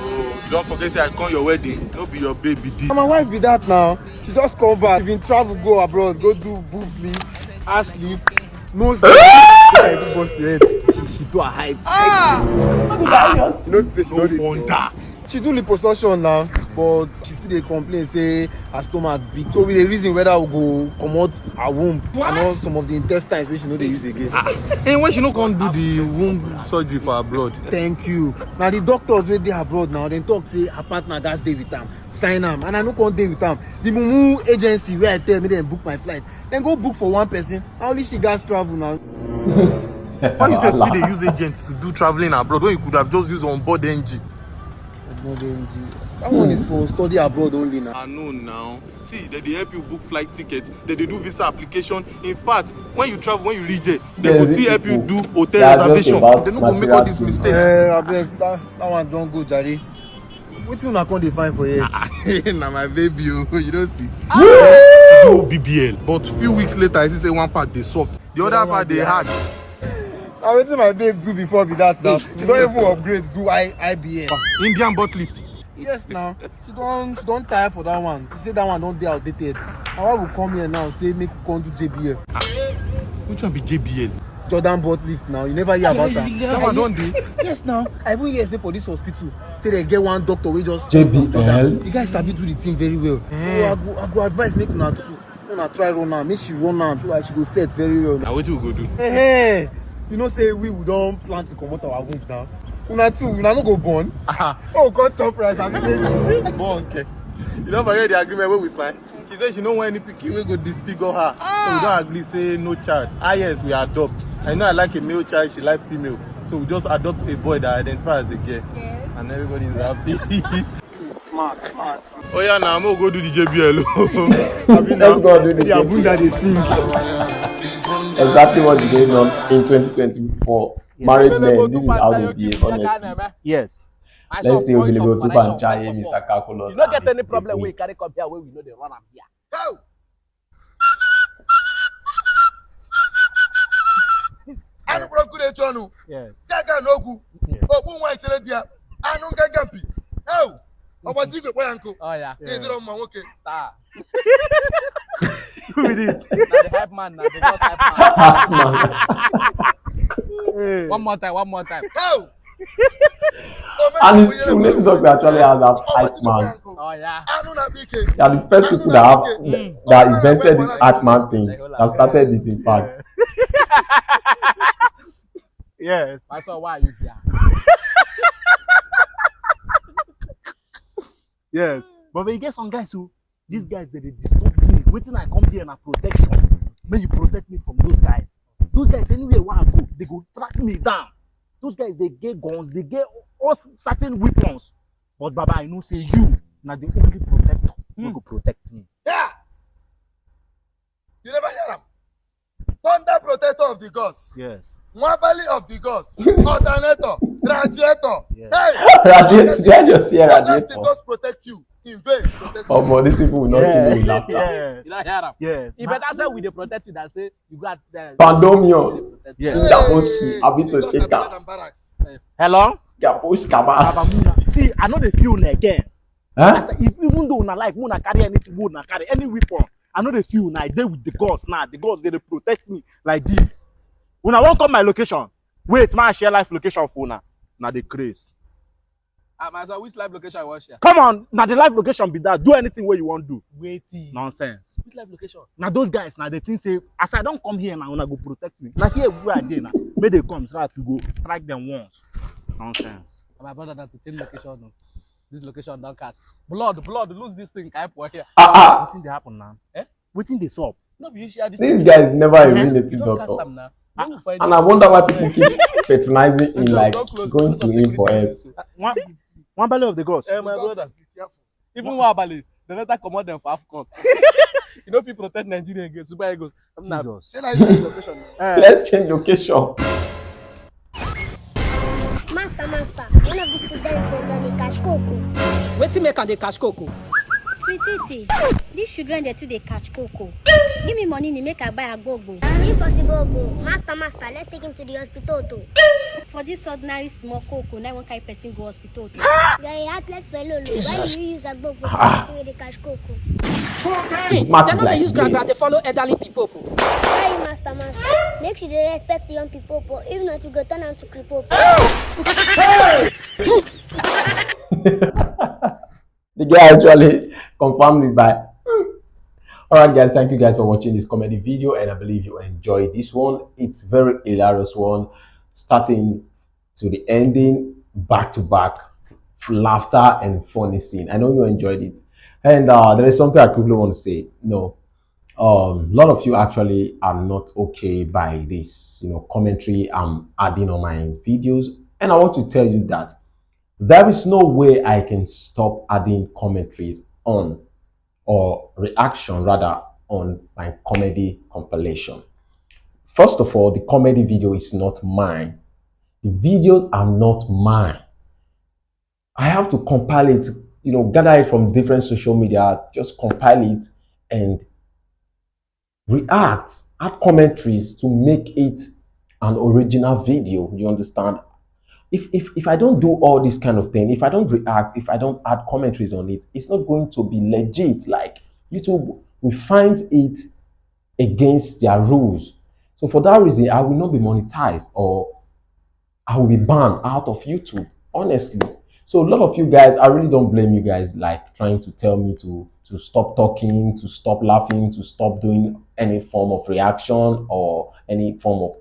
Oh, don't forget say I come your wedding. No be your baby. Na my wife be that now. She just come back. She been travel go abroad, go do boobs lift, ass lift, nose lift. Make I even bust your head. She, she do her height. Ah! No say she no dey wonder. She do liposuction now, but she still dey complain say her stomach big. So we dey reason whether we go comot her womb and all some of the intestines wey she no dey use again. And when she no come do the womb surgery for abroad? Thank you. Na the doctors wey dey abroad now, dem talk say her partner gats dey with am, sign am, and I no come dey with am. The mumu agency wey I tell make dem book my flight, dem go book for one person. Na only she gats travel now. Why you sef still dey use agent to do travelling abroad when you could have just used onboard N G? Onboard N G. That one is for study abroad only now. I know now. See, dem dey help you book flight ticket, dem dey do visa application. In fact, when you travel, when you reach there, dem go still help you do hotel reservation. Dem no go make all these mistakes. Eh, abeg, that, that one don go jare. Wetin una come dey find for here? Na my baby o, you don see. She do B B L, but few weeks later, I see say one part dey soft, the other part dey hard. Na wetin my babe do before be that now. She don even upgrade do I, I B M. Indian butt lift. Yes now. She don, she don tire for that one. She say that one don dey outdated. Na why we come here now say make we come do J B L. Which one be J B L? Jordan butt lift now. You never hear about am? That one don dey? Yes now. I even hear say for this hospital, say dem get one doctor wey just come from Jordan. J B L? The guy sabi do the thing very well. So I go, I go advise make una too. Una try run am, make she run am so that she go set very well. Na wetin we go do? Hey, hey. You know say we, we don plan to comot our womb now. Una too, una no go born. Oh, come chop rice and baby. Born, okay. You don forget the agreement wey we sign? She say she no want any pikin wey go disfigure her. So we don agree say no child. Ah yes, we adopt. I know I like a male child, she like female. So we just adopt a boy that identify as a girl. Yes. And everybody is happy. Smart, smart. Oh yeah, now I'm gonna go do the J B L. Abi na? Let's go do the J B L. Abunda dey sing. Exactly what is going on in twenty twenty-four. Married men, this is how we behave, honestly. Yes. Let's say Ogologo Tupa and Chaye, Mister Calculus. You no get any problem wey you carry come here wey we no dey run am here. How? Anụ kpọrọ nkụ na-eche ọnụ. Yes. Gaga n'okwu. Yes. Okpu nwa echere di ya. Anụ ngaga mpi. Ew. Ọgbazi igwe kpọ ya nkụ. Oh, yeah. Ị dịrọ mma nwoke. Taa. Who be this? Na the hype man, na the boss hype man. Hype man. Hey. One more time, one more time. Ew. And it's true, Native Doctor actually has that hype man. Oh, yeah. They are the first people that have, that invented this hype man thing, that started it, in fact. Yes. My son, why are you here? Yes. But when you get some guys who, these guys, they, they disturb me. Wetin I come here na protection. May you protect me from those guys. Those guys, anywhere where I go, they go track me down. Those guys, they get guns, they get all certain weapons. But Baba, I know say you na the only protector wey go protect me. Yeah. You never hear am? Thunder protector of the gods. Yes. Nwabali of the gods. Alternator. Radiator. Yes. Hey! Radiator. Did I just hear radiator? Unless the gods protect you, in vain protest. Omo, these people will not Yeah. kill me laughter. Yeah. You don't hear am. Yeah. You better say we dey protect you than say you go out there. Pandemium. Yeah. That was Abito Just like Shaker. Blood and barracks. Hello? Gabosh Kabas. Abamuna. See, I know they feel una again. I Huh? say, if even though una like, una carry anything, una carry any weapon. I know they feel una. I dey with the gods now. The gods they dey protect me like this. Una won't come my location. Wait, man, share life location for una. Now they craze. Ah, my son, which live location I wan share? Come on, now the live location be that. Do anything where you want to do. Wetin? Nonsense. Which live location? Now those guys, now they think say, as I don't come here now, una go protect me. Now here where I dey now, may they come strike you go strike them once. Nonsense. Ah, my brother, na to change location. No. This location don't cast. Blood, blood, lose this thing. Can I pour here? Ah, ah. Wetin dey happen now? Eh? Wetin dey sup? No, be you share this. This guy is never a Eh? real native You don't cast doctor. Am now. When we find And I wonder why people keep patronizing him, Don't like close, going close to your him for security help. this way. One, one belly of the gods. Eh, my brother. Even one Abali, they better comot them for Afcon. You know, if you protect Nigeria again, Super Eagles. I'm not. Jesus. Say na you change location now. Eh, Let's change location. Master, master, one of these students dem don dey catch cocoa. Wetin make am dey catch cocoa? Sweetity, these children dey too dey catch cocoa. Give me money ni make I buy agbogbo. Impossible, bro. Master, master, let's take him to the hospital too. For this ordinary small cocoa, na one kind person go hospital too. You are a heartless fellow, Lou. Why you use agbogbo for person wey dey catch cocoa? Hey, Max dem is no dey like use gra me. gra dey follow elderly people. Why, master, master? Make sure they respect young people, but if not, we go turn am to cripple. The guy actually confirmed me by. Hmm. All right, guys, thank you guys for watching this comedy video, and I believe you enjoyed this one. It's very hilarious one, starting to the ending, back to back, laughter and funny scene. I know you enjoyed it, and uh, there is something I quickly want to say. No, um, a lot of you actually are not okay by this, you know, commentary I'm adding on my videos, and I want to tell you that there is no way I can stop adding commentaries on, or reaction rather, on my comedy compilation. First of all, the comedy video is not mine. The videos are not mine. I have to compile it, you know, gather it from different social media, just compile it and react, add commentaries to make it an original video. You understand? If if if I don't do all this kind of thing, if I don't react, if I don't add commentaries on it, it's not going to be legit. Like, YouTube will find it against their rules. So for that reason, I will not be monetized, or I will be banned out of YouTube, honestly. So a lot of you guys, I really don't blame you guys, like, trying to tell me to to stop talking, to stop laughing, to stop doing any form of reaction or any form of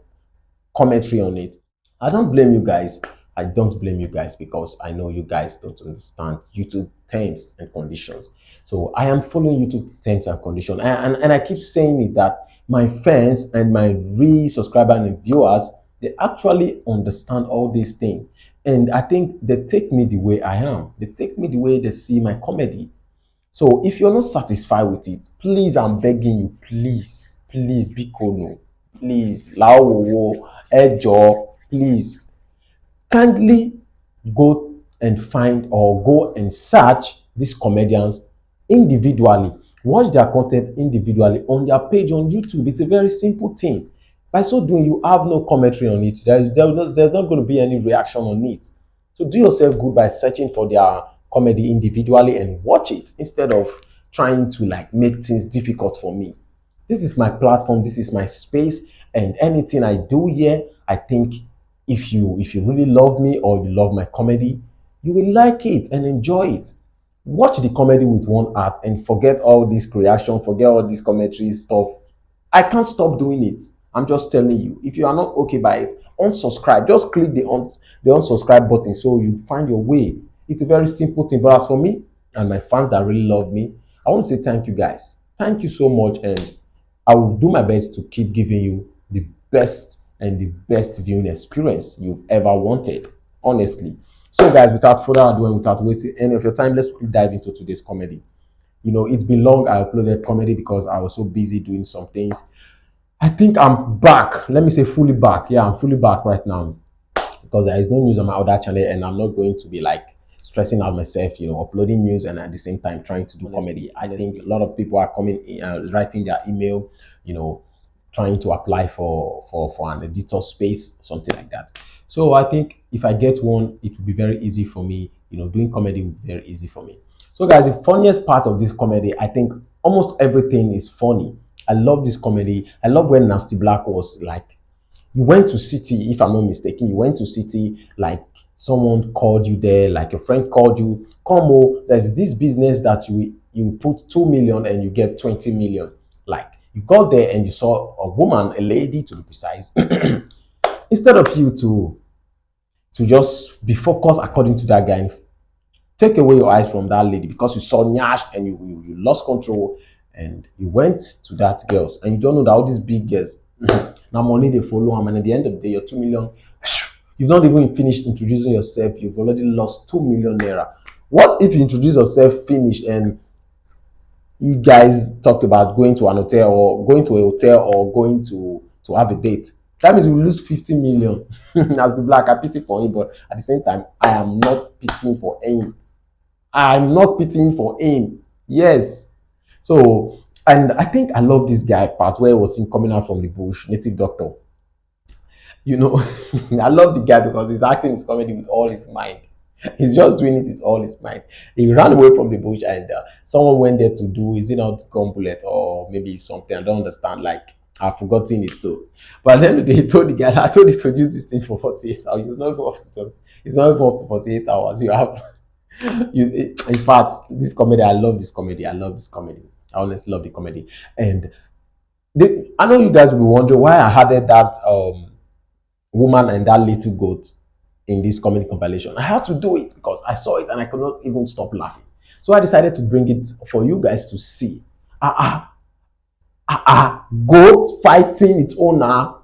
commentary on it. I don't blame you guys. I don't blame you guys because I know you guys don't understand YouTube terms and conditions. So I am following YouTube terms and conditions. And, and, and I keep saying it that my fans and my re subscribers and viewers, they actually understand all these things. And I think they take me the way I am. They take me the way they see my comedy. So if you're not satisfied with it, please, I'm begging you, please, please, biko no, please, lawowo, ejo, please, kindly go and find or go and search these comedians individually. Watch their content individually on their page on YouTube. It's a very simple thing. By so doing, you have no commentary on it. There, there, there's not going to be any reaction on it. So do yourself good by searching for their comedy individually and watch it instead of trying to, like, make things difficult for me. This is my platform, this is my space, and anything I do here, I think if you if you really love me or you love my comedy, you will like it and enjoy it. Watch the comedy with one heart and forget all this reaction, forget all this commentary stuff. I can't stop doing it. I'm just telling you. If you are not okay by it, unsubscribe. Just click the un- the unsubscribe button so you find your way. It's a very simple thing. But as for me and my fans that really love me, I want to say thank you guys. Thank you so much, and I will do my best to keep giving you the best and the best viewing experience you've ever wanted. Honestly. So, guys, without further ado and without wasting any of your time, let's quickly dive into today's comedy. You know, it's been long I uploaded comedy because I was so busy doing some things. I think I'm back. Let me say fully back. Yeah, I'm fully back right now because there is no news on my other channel, and I'm not going to be, like, stressing out myself, you know, uploading news and at the same time trying to do comedy. I think a lot of people are coming in, uh, writing their email, you know, trying to apply for for for an editor space, something like that. So I think if I get one, it will be very easy for me. You know, doing comedy will be very easy for me. So guys, the funniest part of this comedy, I think almost everything is funny. I love this comedy. I love when Nasty Black was like, you went to city, if I'm not mistaken, you went to city, like, someone called you there, like, your friend called you, "Come, oh, there's this business that you you put two million and you get twenty million." Like, you got there and you saw a woman, a lady to be precise. Instead of you to to just be focused according to that guy, take away your eyes from that lady because you saw nyash and you, you, you lost control and you went to that girls and you don't know that all these big girls, now money they follow them, and at the end of the day, your two million, you've not even finished introducing yourself, you've already lost two million naira. What if you introduce yourself, finish, and you guys talked about going to an hotel or going to a hotel or going to to have a date? That means you lose fifty million. As the black, I pity for him, but at the same time, I am not pitying for him. I'm not pitying for him. Yes. So, and I think I love this guy part where he was seen coming out from the bush, native doctor. You know, I love the guy because he's acting his comedy with all his mind. He's just doing it with all his mind. He ran away from the bush and, uh, someone went there to do, is it not gun bullet or maybe something? I don't understand. Like, I've forgotten it. So, but at the end of the day, he told the guy, "I told you to use this thing for forty-eight hours. It's not even up to twenty. It's not even up to forty-eight hours. You have, you, in fact, this comedy, I love this comedy. I love this comedy. I honestly love the comedy." And the, I know you guys will be wondering why I added that, um, woman and that little goat in this comedy compilation. I had to do it because I saw it and I could not even stop laughing. So I decided to bring it for you guys to see. Ah, ah, ah, ah, goat fighting its owner.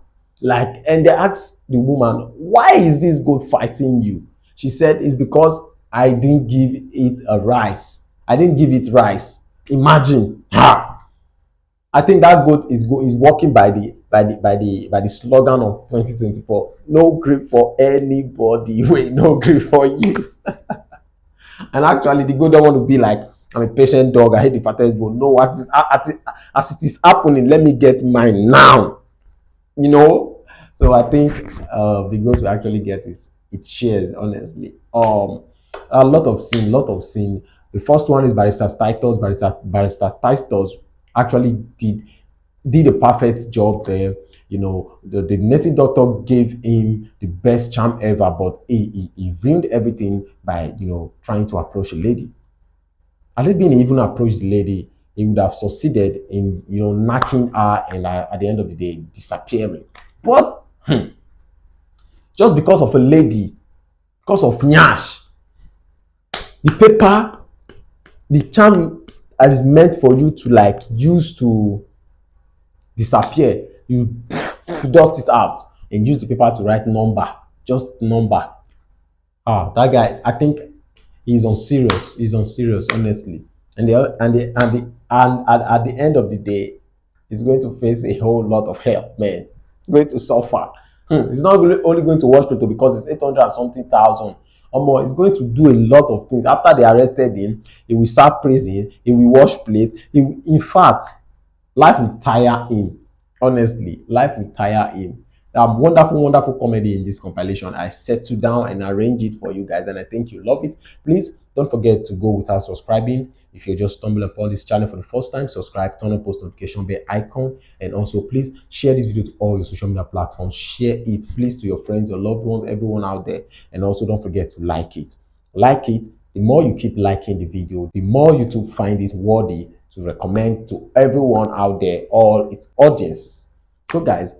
Like, and they asked the woman, "Why is this goat fighting you?" She said, "It's because I didn't give it a rice. I didn't give it rice." Imagine. Ha! I think that goat is go is working by the by the by the by the slogan of twenty twenty-four. No grip for anybody. Wait, no grip for you. And actually, the goat don't want to be like, "I'm a patient dog. I hate the fattest bone." No, as it, as it, as it is happening, let me get mine now. You know. So I think, uh, the goat will actually get its its shares. Honestly, um, a lot of scene, lot of scene. The first one is Barrister Titus. Barrister Barrister Titus actually did did a perfect job there. You know, the, the native doctor gave him the best charm ever, but he, he, he ruined everything by, you know, trying to approach a lady. Had it been he even approached the lady, he would have succeeded in, you know, knocking her and, uh, at the end of the day, disappearing. But, hmm, just because of a lady, because of nyash, the paper, the charm that is meant for you to, like, use to disappear, you dust it out and use the paper to write number, just number. Ah, that guy, I think he's unserious. He's unserious, honestly. And the and the and the and at, at the end of the day, he's going to face a whole lot of hell, man. Going to suffer. Hmm. He's not only only going to wash plate because it's eight hundred and something thousand. Omo, he's going to do a lot of things. After they arrested him, he will serve prison, he will wash plate. He will, in fact, life will tire him. Honestly, life will tire him. Um, wonderful, wonderful comedy in this compilation. I settle down and arrange it for you guys, and I think you love it. Please don't forget to go without subscribing. If you just stumble upon this channel for the first time, subscribe, turn on post notification bell icon, and also please share this video to all your social media platforms. Share it, please, to your friends, your loved ones, everyone out there. And also don't forget to like it. Like it. The more you keep liking the video, the more YouTube find it worthy to recommend to everyone out there, all its audiences. So guys,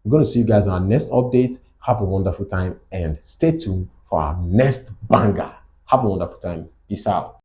we're going to see you guys in our next update. Have a wonderful time and stay tuned for our next banger. Have a wonderful time. Peace out.